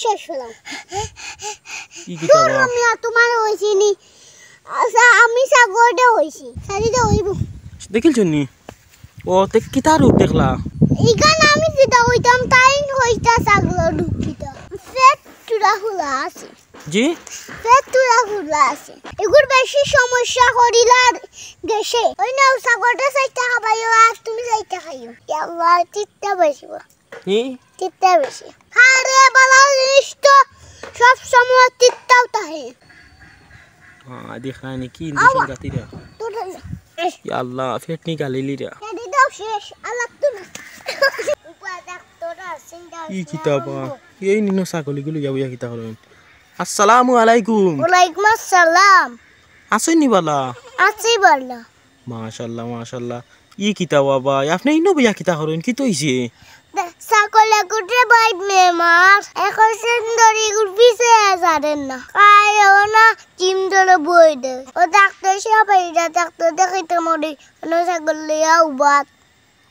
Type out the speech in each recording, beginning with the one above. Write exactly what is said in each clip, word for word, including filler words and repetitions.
শেষ হলাম। কি কিতা দূর বা? আমি আর তোমার হইছি নি। আচ্ছা, আমি ছাগলটা হইছি। ছাড়ি দে হইব। দেখিলছইন নি? ও, তে কিতা রূপ দেখলা? ইখান আমি যেটা হইতাম, তাই হইতা ছাগল ঢুকিতা। পেট তুরা খোলা আছে। জি? পেট তুরা খোলা আছে। এগুর বেশি সমস্যা করিলার গেছে। ওই নাও, ছাগলটা চাইরটা খাবাইও, আর তুমি চাইরটা খাইও। ইয়া আল্লাহ, তিতা বেশি। হি? তিতা বেশি। আরে, বালা জিনিস তো সব সময় তিতাও থাকে। আ, দেখরায় নি কি ইঞ্জেকশন আওয়া। গাতিরা। তোর ইয়া আল্লাহ, পেট নিকালিলিরা। এদি দাও শেষ, আর লাগতো না। উপরে ডাক্তার আছে, এই কিতা বা? এই নিনো ছাগলগুলো ইয়া বইয়া কিতা করইন? আসসালামু আলাইকুম। ওয়ালাইকুম আসসালাম। আছইন নি বালা? আছি বালা। মাশাআল্লাহ, মাশাআল্লাহ। ই কিতা বাবা, আপনে ইনো বইয়া কিতা করইন? কিতা অইছে? দে, ছাগল এগুরে ভাই বেমার। এখন সেন ধরি এগুর পিছে আর ছাড়ের না। খায়ও না, জিম ধরে বই দে। ও ডাক্তার সাব আইরা, ডাক্তার দেখাইতে মরি। অনো ছাগল লইয়া উবাত।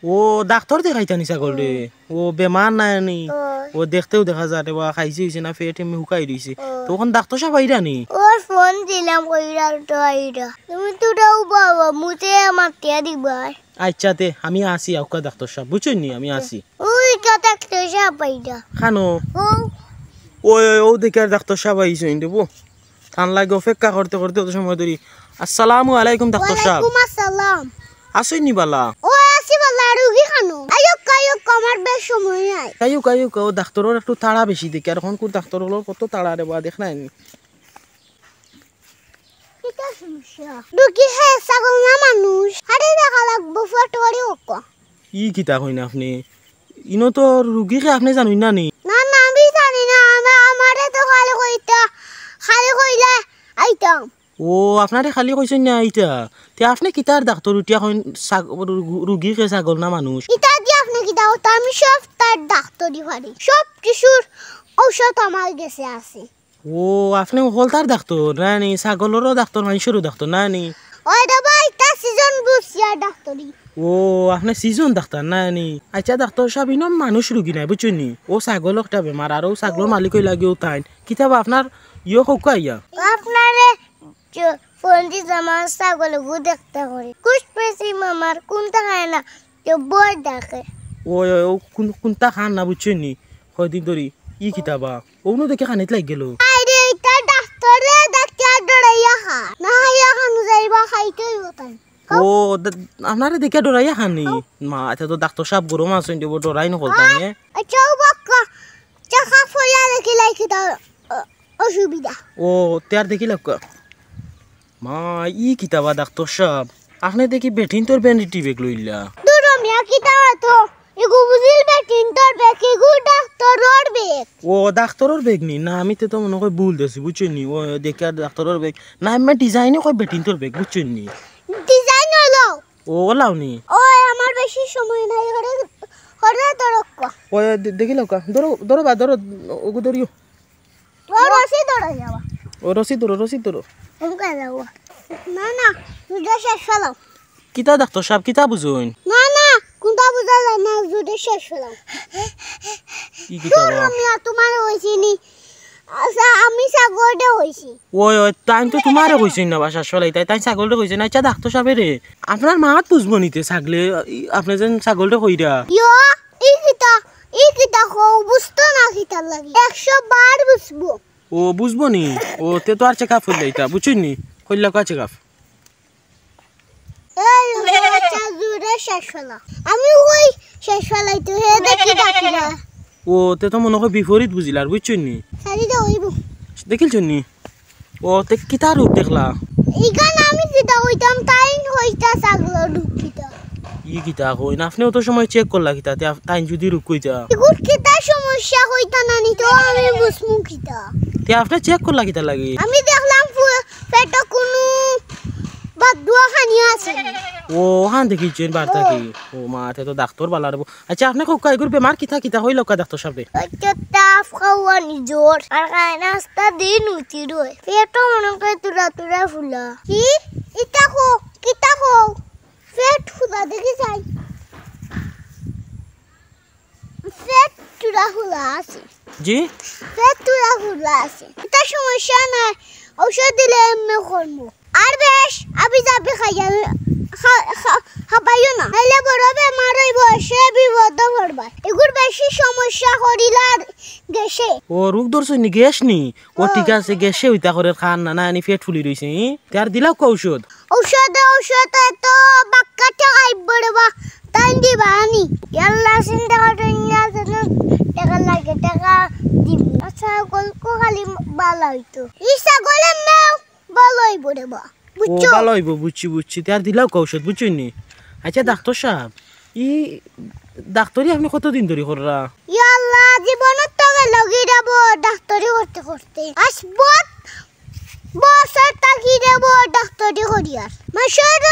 ও, ডাক্তার দেখাইতা নি ছাগলরে? হুম। ও, বেমার নায় নি? অয়। ও, দেখতেও দেখা যায় রে বা, খাইছে অইছে না, পেট এমনি হুকাই রইছে। অয়। তো অখন ডাক্তার সাব আইরা নি? ওর ফোন দিলাম, কইরা তো আইরা। তুমি তো দাও বাবা, মুঝে আমার টিয়া দিবা। আচ্ছা তে, আমি আছি, আউক্কা ডাক্তার সাব, বুঝছইন নি? আমি আছি। ওই তো ডাক্তার সাব আইরা। খানো? ও। ওই, ওই, ও দেখিয়ার ডাক্তার সাব আইছইন রে বো। তান লাগি অপেক্ষা করতে করতে অত সময় ধরি। আসসালামু আলাইকুম ডাক্তার সাব। ওয়ালাইকুম আসসালাম। আছইন নি বালা? ও, আছি বালা, রুগী খানো। আইউক, আইউক, আমার বেশ সময় নাই। আইউক, আইউক, ও ডাক্তারর একটু তাড়া বেশি দেখি। আর অখনকুর ডাক্তার অকলর কত তাড়া রে বা, দেখরায় নি। কিতা সমস্যা? রুগী হে ছাগল না মানুষ? আরে দেখা লাগবো, ফটো করে ওকে। ই কিতা কইন আপনে? ইনো তো রুগী কে আপনে জানইন না নি? না, না, আমি জানি না। আমা-, আমারে তো খালি কইতা, খালি কইলে আইতাম। ও, আপনারে খালি কইছইন না আইতা? তে আপনে কিতার ডাক্তার উঠিয়া কইন ছাগ-, রু-, রুগী কে ছাগল না মানুষ? ইতা দি আপনে কিতা কইতা? আমি সব তার ডাক্তারি পারি। সব কিছুর ঔষধ আমার গেছে আছে। ও, আপনে হকলতার ডাক্তার, না নি? ছাগলরও ডাক্তার, মানষরও ডাক্তার, না নি? ওই রে ভাই, ইতা সিজন বুঝিয়া ডাক্তারি। ও, আপনে সিজন ডাক্তার, না নি? আচ্ছা, ডাক্তার সাব, ইনো মানুষ রুগী নায়, বুঝছইন নি? ও ছাগল একটা বেমার, আর ও ছাগলর মালিক অইলা গিয়া তাইন। কিতা বা আপনার ইয়ো কউক্কা আইয়া? আপনারে চ-, ফোন দিছে আমার ছাগল গু দেখতে করে। কুছ পেছি মামার কোনটা খায় না, তো বই দেখে। ওই, ওই, ও কোন, কোনটা খান না বুঝছইন নি? কয়দিন ধরি, ই কিতা বা? অনো দেখি খানিত লাগি গেল। আরে, ইটা ডাক্তারে ডাকিয়া ডরাইয়া খা। না খাইয়া খানো যাইবা, খাইতে অইবো তাই। ও, দা-, আপনারে দেখিয়া ডরাইয়া খান নি? খাও। মা, ইতা তো ডাক্তার সাব গরম আছইন, দেবো ডরাই নকল তাই, হ্যাঁ? আচ্ছা, ও বাক্কা, চা খা ফয়া দেখিলাই কিতা, অ, অসুবিধা। ও, তে আর দেখিলাউক্কা। মা, ই কিতা বা ডাক্তার সাব? আপনে দেখি বেটিন্তর ভ্যানিটি ব্যাগ লইলা। দূর মিয়া, কিতা তো? ইগু বুঝিল বেটিন্তর ব্যাগ, ইগু ডাক্তারর ব্যাগ। ও, ডাক্তারর ব্যাগ নি? না, আমি তে তো মনো কয় ভুল দেখছি, বুঝছইন নি? ও, দেখিয়ার ডাক্তারর ব্যাগ। না, এমনে ডিজাইনে কয় বেটিন্তর ব্যাগ, বুঝছইন নি? ডিজাইন অইলো। ও, অলাউ নি? ওই, আমার বেশি সময় নাই, হরে, হরে ধরো ক। ও, দে-, দেখিলাউক্কা। ধরো, ধরো বা, ধরো, ওগু ধরিও। ও রশি ধরো যাবা। ও রশি ধরো, রশি ধরো। এমকা যাওয়া। না, না, দুধে শেষ হলো। কিতা ডাক্তার সাব, কিতা বুঝইন? না, না, কোনটা বুঝা যায় না, দুধে শেষ হলো। কি কিতা দূর বা? আমি আর তোমার হইছি নি। আচ্ছা, আমি ছাগলটা হইছি। ওই, ওই, তাইন তো তোমারে কইছইন না বা, শেষ হলাই, তাই, তাইন ছাগলটা কইছইন। আচ্ছা, ডাক্তার সাবে রে, আপনার মাত বুঝবো নি তে ছাগলে, ই, আপনে যেন ছাগলটা কইরা। ইয়ো, ই কিতা, ই কিতা কও, বুঝতো না কিতার লাগি। একশো বার বুঝবো। ও, বুঝবো নি? ও, তে তো আর চেক আপ করিলাইতা, বুঝছইন নি? করিলাউক্কা চেক আপ। এই, ও বাচ্চা জুড়ে শেষ হলো। আমি ওই শেষ হলাই তো হে দেখি ডাকি না। ও, তে তো মনো কয় বিপরীত বুঝিলার, বুঝছইন নি? সারি দে ওইব। দেখিলছইন নি? ও, তে কিতা রূপ দেখলা? ইখান আমি যেটা কইতাম, তাইন কইতা ছাগল রূপ কিতা। ই কিতা কইন? আপনে অত সময় চেক করলা কিতা? তে আপ-, তাইন যদি রূপ কইতা। ইগুর কিতা সমস্যা কইতা না নি তো আমি বুঝমু কিতা। তে আপনে চেক করলা কিতার লাগি? আমি দেখলাম ফু-, পেটো কুনু বাদদুয়া খানি আছে নি। ও, অখান দেখিছইন বার থাকি। ও মা, তে তো ডাক্তার বালা রে বো। আচ্ছা, আপনে কউক্কা, ইগুর বেমার কিতা কিতা কইলাউক্কা ডাক্তার সাবে? ওই তো তাপ খাওয়ানি জ্বর, আর খায় না আস্তা দিন উঠি রয়। পেটো মনো কয় তুরা তুরা ফুলা। কি? ইতা কও, কিতা কও? পেট ফুলা দেখি যাই। পেট তুরা ফুলা আছে। জি? পেট তুলা ফুলা আছে, ইতা সমস্যা নাই, ঔষধ দিলে এমনে কমবো। আর বেশ আবি যাবি খাইয়া খা-, খা-, খাবাইও না, নাইলে বড় বেমার অইবো, সে বিপদো পড়বা। এগুর বেশি সমস্যা করিলার গ্যাসে। ও, রোগ ধরছে নি, গ্যাস নি? ও, ও। ঠিক আছে, গ্যাসে অইতা করের, খান না, না, আনি পেট ফুলি রইছে, ই? তে আর দিলাউক্কা ঔষধ? ঔষধে, ঔষধে তো বাক্কা টেকা আইবো রে বা, তাইন দিবা আনি। ইয়াল্লা, চিন্তা করো না, যেন টেকা লাগে, টেকা দিমু। আচ্ছা, ছাগলকু খালি বালা অইতো। ই ছাগলে মেও বালা অইবো রে বা, ও, বুঝছো? বালা অইবো, বুঝছি, বুঝছি। তে আর দিলাউক্কা ঔষধ, বুঝছো নি? আচ্ছা, ডাক্তার সাব, ই ডাক্তারি আপনে কতদিন ধরি কররা? ইয়াল্লা, জীবনত তো গেল গি রে বা, ডাক্তারি করতে করতে। আজ বত বছর থাকি রে বা, ডাক্তারি করিয়ার। মাসর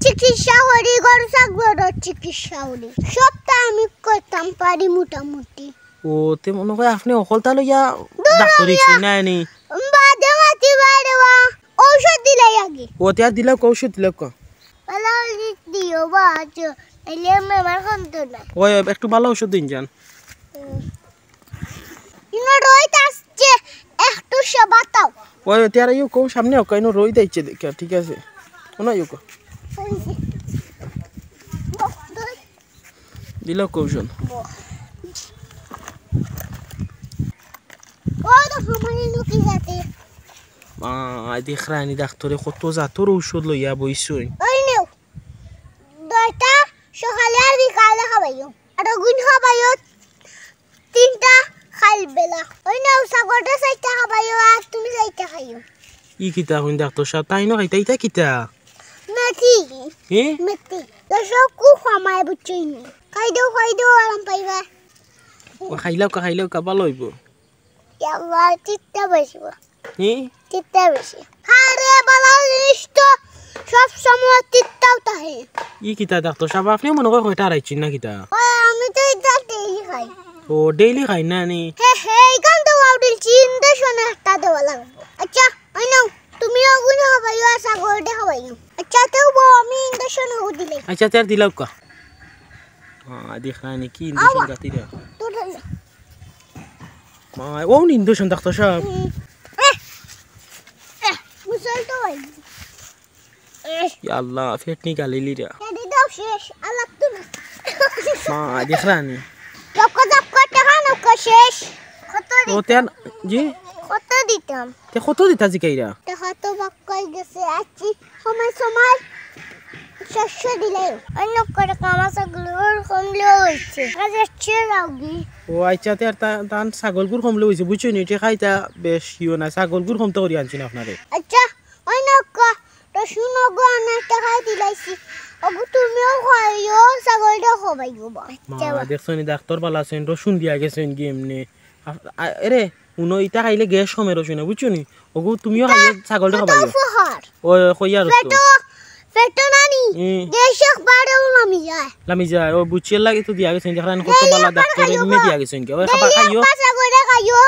চিকিৎসা করি, গরু ছাগলর চিকিৎসা করি। সবতা আমি করতাম পারি মোটামুটি। ও, তে মনো কয় আপনে অকলতা লইয়া দূর ডাক্তারি অইয়া। নায় নি? বাদে মাতিবা রে বা, ঔষধ দিলাই আগে। ও, তে আর দিলাউক্কা, ঔষধ দিলাউক্কা। বালা ঔষধ দিও বা, আচ্ছা, এলে আমার কমতো না। ওই, একটু বালা ঔষধ দিন যান। হুম। ইনো রইদ আসছে, একটু সেবা দাও। ওই, তে আর ইউ কও সামনে অউক্কা, ইনো রইদ আইছে দেখা, ঠিক আছে। কোন ইউ কও? দিলাউক্কা ঔষধ। ও দেখো, আমার ইনো কি জাতে? আ, দেখরায়নি ডাক্তারে কত জাতর ঔষধ লইয়া বইছইন। ওই নেও, দুইটা সকালে আর বিকালে খাবাইও, আর অগুন খাবাইও তিনটা খাইল বেলা। ওই নেও, ছাগলটা চাইরটা খাবাইও, আর তুমি চাইরটা খাইও। ই কিতা কইন ডাক্তার সাব, তাইনও খাইতা, ইতা কিতা? মেথি। হে? মেথি। দর্শক, খুব কমায় বুঝছইন নি। খাই দেও, খাই দেও, আরাম পাইবা। ও, খাইলাউক্কা, খাইলাউক্কা, বালা অইবো। ইয়াল্লা, তিতা বেশি বা। হে? তিতা বেশি। আরে, বালা জিনিস তো সব সময় তিতাউ থাকে। ই কিতা ডাক্তার সাব, আপনে মনো কয় কয়টা হারাইছইন না কিতা? ওই, আমি তো ইতা ডেইলি খাই। ও, ডেইলি খাইন না নি? হে, হে, ইখান তো বাউডিল চিন দেশনে একটা দেওয়া লাগবো। আচ্ছা, ওই নেও, তুমিও অগুন খাবাইও আর ছাগলটা খাবাইও। আচ্ছা, তেও বউ, আমি ইঞ্জেকশন অগু দিলাই। আচ্ছা, তে আর দিলাউক্কা। আ, দেখরায়নি কি ইঞ্জেকশন আওয়া। গাতিরা। তোর মা, ও ইঞ্জেকশন ডাক্তার সাব। হুম। এহ, এহ, মুসল তো ভাই। এহ। ইয়া আল্লাহ, পেট নিকালিলিরা। এদি দাও শেষ, আর লাগতো না। মা, দেখরায়নি। লক্ষ লক্ষ টেকা নৌকা শেষ। কত ও দিতাম? তেন, জি? কত দিতাম? তে কত দিতা জিকাইরা? টেকা তো বাক্কা অই গেছে, আছি সময় সময় শস্য দিলে। অন্য করে কামা ছাগলগুর কমলে অইছে। কাজে ছে যাওগি। ও আচ্ছা, তে আর তা-, তান ছাগলগুর কমলে অইছে, বুঝছো নি? টেকা ইতা বেশ ইও না, ছাগলগুর কমতে করি আনছি না আপনারে। আচ্ছা, ওই নৌকা, রসুন অগু আনার টেকা দিলাইছি। অগু তুমিও খাইও, ছাগলটা খাবাইও বা। মা, আচ্ছা বা। দেখছো নি, ডাক্তার বালা আছইন, রসুন দিয়া গেছইন গি এমনে। আ-, আ-, এরে, হুনো, ইতা খাইলে গ্যাস কমে রসুনে, বুঝছো নি? অগু তুমিও ইতা খাইও, ছাগলটা ইতা খাবাইও। উপহার। ও, কইয়ার তো। পেটো, পেটো নানি, হুম। গ্যাস একবারেও লামি যায়। লামি যায়, ও বুঝছি, এর লাগি তো দিয়া গেছইন, দেখরায়নি কত ডেইলি বালা একবার ডাক্তারে খাইও এমনে বা। দিয়া গেছইন গি। ও খাবা ডেইলি খাইও। একবার ছাগলটা খাইও,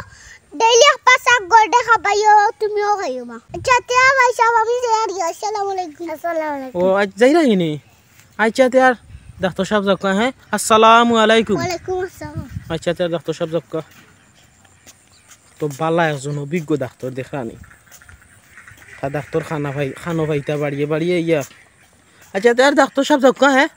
ডেইলি একবার ছাগলটা খাবাইও, তুমিও খাইও বা। আচ্ছা, তে ভাই সাহেব, আমি যাই আর কি। আসসালামু আলাইকুম। আসসালামু আলাইকুম। ও, আজ যাইরা কিনি? আচ্ছা, তে আর ডাক্তার সাব যাউক্কা, হ্যাঁ? আসসালামু আলাইকুম। ওয়ালাইকুম আসসালাম। আচ্ছা, তে আর ডাক্তার সাব যাউক্কা। তো বালা একজন অভিজ্ঞ ডাক্তার দেখরায়নি। তা ডাক্তার খানা পাই-, খানো পাইতা বাড়িয়ে বাড়িয়ে ইয়া। আচ্ছা, তে আর ডাক্তার সাব যাউক্কা, হ্যাঁ?